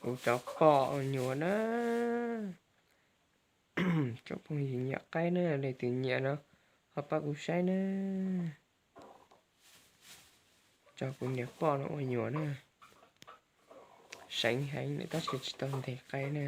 Kuv cov poj ua nyuam na. Tsoom phooj ywg nyiam qaib na, leej twg nyiam no ho pab kuv saib na. Tso kuv niam poj no ua nyuam na. Seev heev lawm tab sis tsis tau ntes qaib na.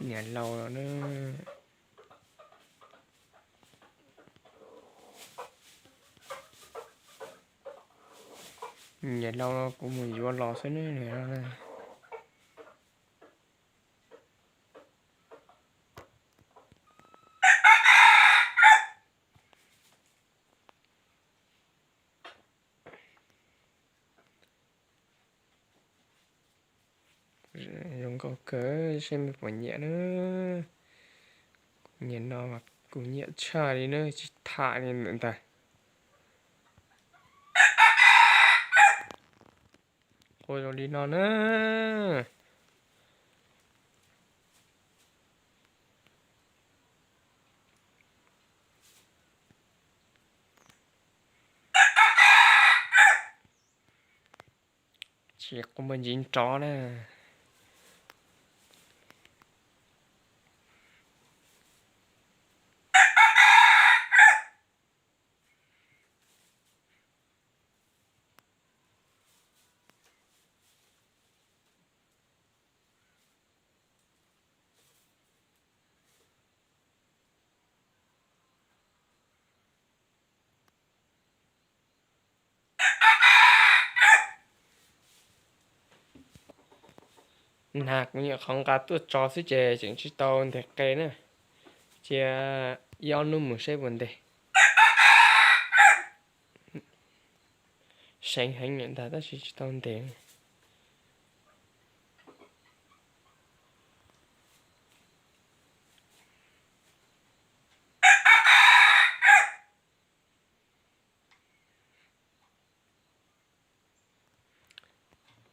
Niam laus los na. Niam laus los kuv mus yuav los xwb ne. Zoo nkauj kawg, seb mej puas nyiam na. Kuv nyiam no, kuv nyiam tshaj li na, tsis tham li ntawm ntag. Ua zoo li no na. Tsis quaj npua ntsis nrov na. Nag kuv nyuam qhuav nqa tuaj tso xwb ces tseem tsis tau ntes qe na. Cia ib ob hnub mus seb puas ntes. Seev heev lawm ntag tab sis tsis tau ntes.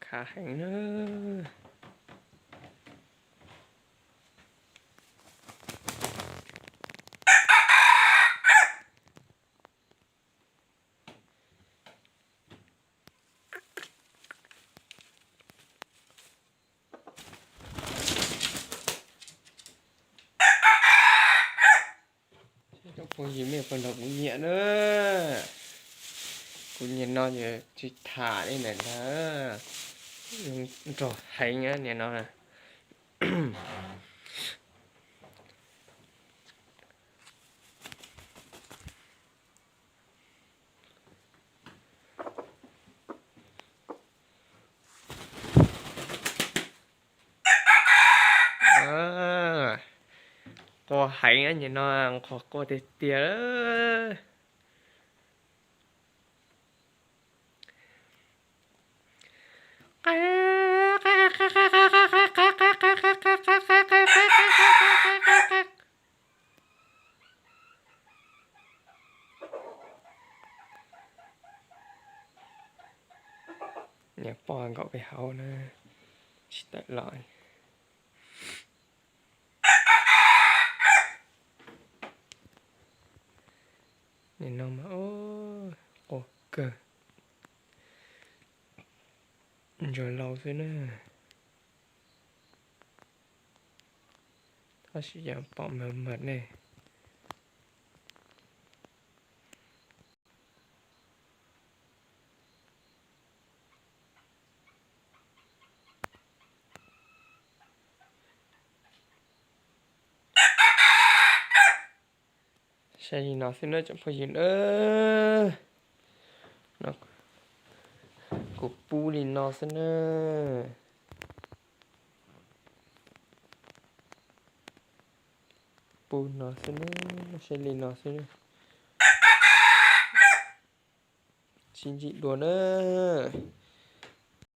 Khav heev na. Cov phooj ywg mej puas nrog kuv nyiam na. Kuv nyiam no ces tsis tham li ntawm ntag. Nrog heev na niam no. Qua heev nyuam no, qhov qua tiag tiag. Niam poj nkaum peb hauv na, tsis tawm los. Nim no mas qua kawg, ntsuag laus xwb na. Tab sis yog pom mawg mawg ne. Saib li no xwb na tsoom phooj ywg na. Kuv pub li no xwb na. Pub no xwb na, saib li no xwb na. Sib ntsib dua na.